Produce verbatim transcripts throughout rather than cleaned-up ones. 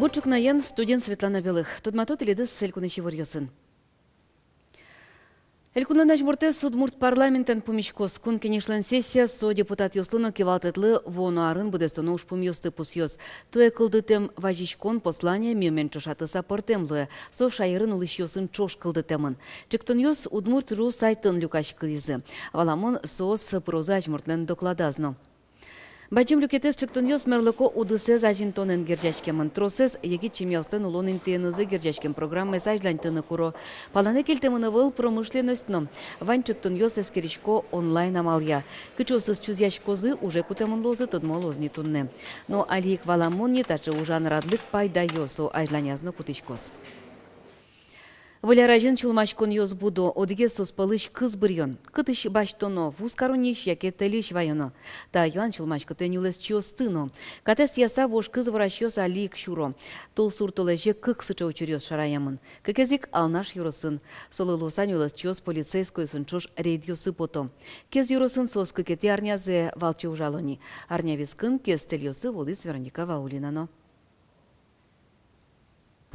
Ӵукнаен, студиын Светлана Белых. Тодмато тӥледыз элькунысь иворъёсын. Элькунлэн азьмуртэз удмурт парламентэн пумиськоз. Кун кенешлэн сессияз со депутатъёслы но кивалтэтлы вуоно арын быдэстоно ужпумъёсты пусъёз. Туэ кылдытэм вазиськон, послание миымен ӵошатыса пӧртэм луэ. Со шаерын улӥсьёсын ӵош кылдытэмын. Ӵектонъёс удмурт.ру сайтын люкаськизы. Валамон, соос пырозы азьмуртлэн докладаз но. Бадӟым люкетэз ӵектонъёс мерлыко удысэз азинтонэн герӟаськемын. Тросэз егит семьяослэн улон интыенызы герӟаськем программаез азьланьтыны куро. Палэнэ кельтэмын ӧвӧл промышленность но. Вань ӵектонъёс эскерисько онлайн амалъя. Кыӵеосыз чузъяськозы, уже кутэмын луозы, тодмо луоз ни туннэ. Но али ик валамон ни, таӵе ужан радлык пайдаё, со азьланяз но кутӥськоз. Выль ар азьын сюлмаськонъёс будо, одӥгез соос пӧлысь кыз быръён. Кытысь басьтоно, вузкарониысь яке тэльысь ваёно? Та юан сюлмаськытэ нюлэсчиосты но. Катэз тӥяса вож кыз ворасьёс али ик сюро. Тулсур толэзе кык сыӵе учыръёс шараямын. Кыкез ик Алнаш ёросын. Солы луыса нюлэсчиос полицейскойёсын ӵош рейдъёсы пото. Кез ёросын соос кыкетӥ арнязэ валче ужало ни. Арня вискын Кез тэльёсы вуылӥз Вероника Ваулина но.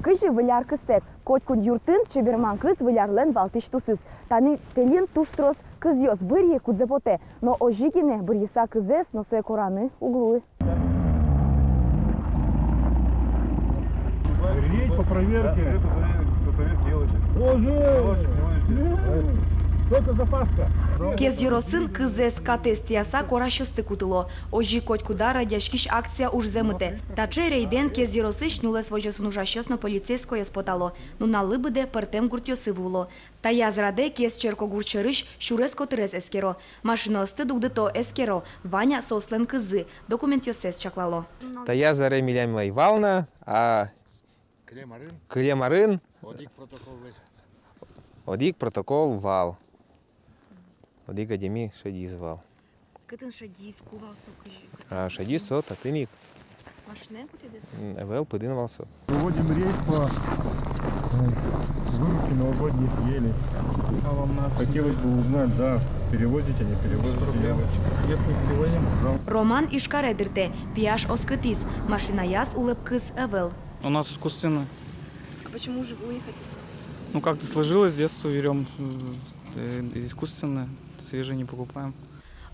Кызьы Выль ар кыстэт? Котькуд юртын чеберман кыз Выль арлэн валтӥсь тусыз. Тани тэльын туж трос кызъёс. Бырйы, кудзэ потэ. Но озьы гинэ бырйыса кызэз но сое кораны уг луы. Рейд по проверке. По проверке елочек. Боже! Елочек, елочек. Только запаска. Кез ёросын кызэз катэз тӥяса корасьёсты кутыло. Озьы котькуд ар радъяськись акция ужзэ мытэ. Таӵе рейдэн Кез ёросысь нюлэс возёсын ужасьёс но полицейскойёс потало. Нуналлы быдэ пӧртэм гуртъёсы вуыло. Таяз радэ Кез черкогурт сьӧрысь сюрес котырез эскеро. Машинаосты дугдыто, эскеро, вань-а соослэн кыззы, документъёссэс чаклало. Таяз аре милям ӧй вал на, а кылем арын. Кылем арын. Одӥг протокол вал. Одӥг протокол вал. Одӥг адями шедиз вал. Кытын шедиз, ку вал со, кызьы, кытын? А, шедиз со татын ик. Машинаен кутӥды-а? М, ӧвӧл, пыдын вал со. Проводим рейд по, э, вырубке новогодних елей. Хотелось бы узнать, да, перевозите, не перевозите елочки. Нет, не перевозим. Роман Ижкаре дыртэ, пияш оскытӥз, машинаяз улэп кыз ӧвӧл. У нас искусственная. А почему живую не хотите? Ну, как-то сложилось, с детства берём, э, э, искусственную, свежую не покупаем.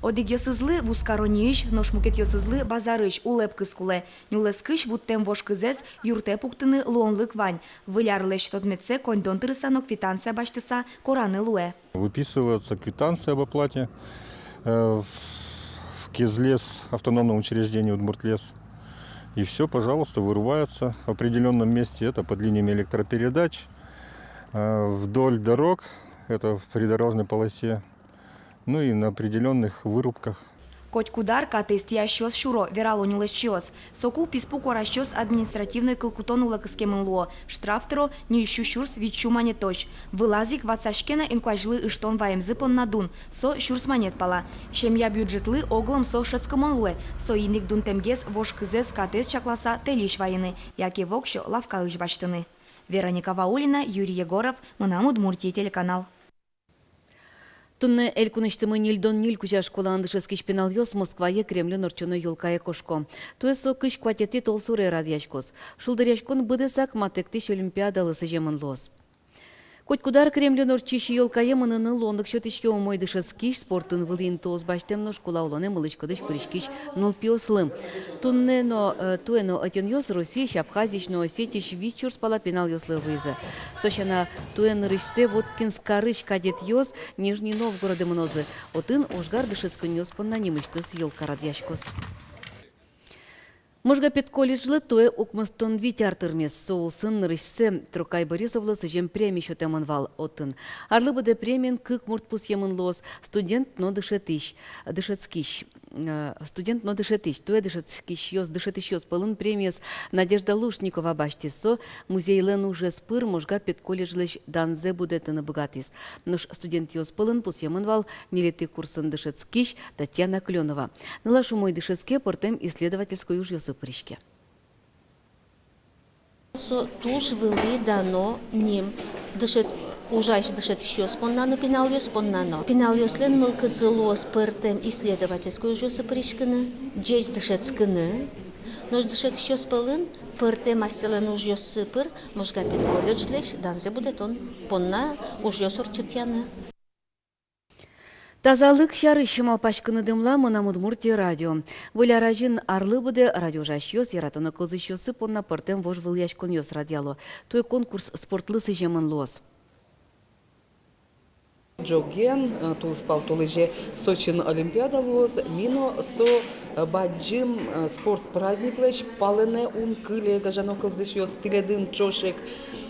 Одӥгъёсызлы вузкарониысь, нош мукетъёсызлы базарысь улэп кыз кулэ. Нюлэскысь вуттэм вож кызэз юртэ пуктыны луонлык вань. Выль арлэсь тодметсэ коньдон тырыса но квитанция басьтыса кораны луэ. Выписывается квитанция об оплате, э, в, в Кезлес, автономном учреждении Удмуртлес. И всё, пожалуйста, вырубается в определённом месте. Это под линиями электропередач, э, вдоль дорог, это в придорожной полосе, ну и на определённых вырубках. Котькуд ар катэз тӥясьёс сюро, верало нюлэсчиос. Соку писпу куарасьёс административной кыл кутон улэ кыскемын луо. Штраф тыро ньыль сю сюрс вить сю манетозь. Вылаз ик ватсаське на инкуазьлы ыштон ваемзы понна дун. Со сюрс манет пала. Семья бюджетлы оглом со шӧдскымон луэ. Соин ик дунтэмгес вож кызэз катэз чакласа тэльысь вайыны яке воксё лавкаысь басьтыны. Вероника Ваулина, Юрий Егоров, «Мынам Удмуртие» телеканал. Туннэ элькунысьтымы ньыльдон ньыль кузя школаын дышетскись пиналъёс Москвае Кремльын ортчоно ёлкае кошко. Туэ со кызь куатетӥ толсуре радъяськоз. Шулдыръяськон быдэсак матэктӥсь олимпиадалы сӥземын луоз. Котькуд ар Кремльын ортчись ёлкае мыныны луонлык сётӥське умой дышетскись, спортын вылӥ интыос басьтэм но школа улонэ мылысь-кыдысь пыриськись нылпиослы. Туннэ но, э, туэ но ӧтёнъёс Россиысь, Абхазиысь но Осетиысь вить сюрс пала пиналъёслы вуизы. Со сяна, туэ нырысьсэ Воткинск карысь кадетъёс Нижний Новгородэ мынозы. Отын ожгар дышетсконъёс понна нимысьтыз ёлка радъяськоз. Можга педколледжлы туэ укмыстон вить ар тырмиз. Со улсын нырысьсэ Трокай Борисовлы сӥзем преми сётэмын вал отын. Арлы быдэ премиен кык мурт пусъемын луоз: студент но дышетӥсь, дышетскись. Э, студент но дышетӥсь. Туэ дышетскисьёс, дышетӥсьёс пӧлын премиез Надежда Лушникова басьтӥз. Со музейлэн ужез пыр Можга педколледжлэсь данзэ будэтыны быгатӥз. Нош студентъёс пӧлын пусъемын вал ньылетӥ курсын дышетскись Татьяна Клёнова. Нылаш умой дышетске, пӧртэм исследовательской ужъёсы пыриське. Со туж вылӥ дано ним дышет-, ужась дышетӥсьёс понна но, пиналъёс понна но. Пиналъёслэн мылкыдзы луоз пӧртэм исследовательской ужъёсы пыриськыны, ӟеч дышетскыны, Нош дышетӥсьёс пӧлын пӧртэм асьсэлэн ужъёссы пыр Можга педколледжлэсь данзэ будэтон понна ужъёс ортчытъяны. Тазалык сярысь малпаськыны дэмла «Мынам Удмуртие» радио. Выль ар азьын арлы быдэ радиоужасьёс яратоно кылзӥсьёссы понна пӧртэм вожвылъяськонъёс радъяло. Туэ конкурс спортлы сӥземын луоз. Ӝоген, э, тулыспал толэзе Сочиын Олимпиада луоз, ми но со, э, бадӟым, э, спорт праздниклэсь палэнэ ум кыле, гажано кылзӥсьёс, тӥледын ӵошек.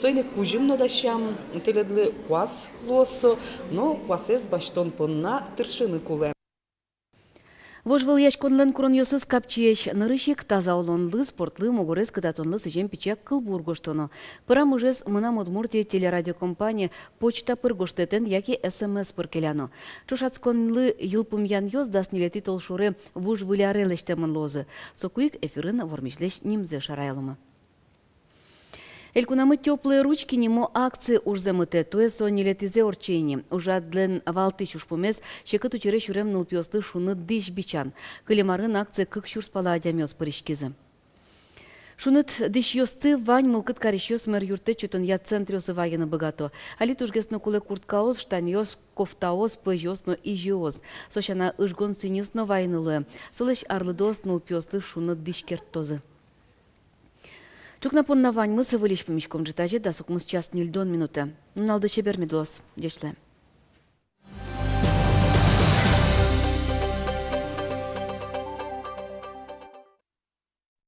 Соин ик кузьым но дасям тӥледлы, куас луоз со, но куасэз басьтон понна тыршыны кулэ. Вожвылъяськонлэн куронъёсыз капчиесь. Нырысь ик таза улонлы, спортлы, мугорез кыдатонлы сӥзем пичияк кылбур гожтоно. Пырам ужез «Мынам Удмуртие» телерадиокомпание почта пыр гожтэтэн яке СМС пыр келяно. Ӵошатсконлы йылпумъянъёс дас ньылетӥ толшоре вуж выль аре лэсьтэмын луозы. Соку ик эфирын вормисьлэсь нимзэ шараяломы. Элькунамы «Тёплые ручки» нимо акция ужзэ мытэ. Туэ со ньылетӥзэ ортче ини. Ужрадлэн валтӥсь ужпумез — секыт учыре сюрем нылпиослы шуныт дӥсь бичан. Кылем арын акцие кык сюрс пала адямиос пыриськизы. Шуныт дӥсьёсты вань мылкыд карисьёс мер юрттэт сётонъя центръёсы вайыны быгато. Али тужгес но кулэ курткаос, штанъёс, кофтаос, пӧзьыос но изьыос. Со сяна, ыжгон сӥньыс но вайыны луэ. Солэсь арлыдоос нылпиослы шуныт дӥсь керттозы. Ӵукна понна ваньмыз. Выльысь пумиськом ӝытазе дас укмыс час ньыльдон минутэ. Нуналды чебер мед луоз. Ӟеч луэ.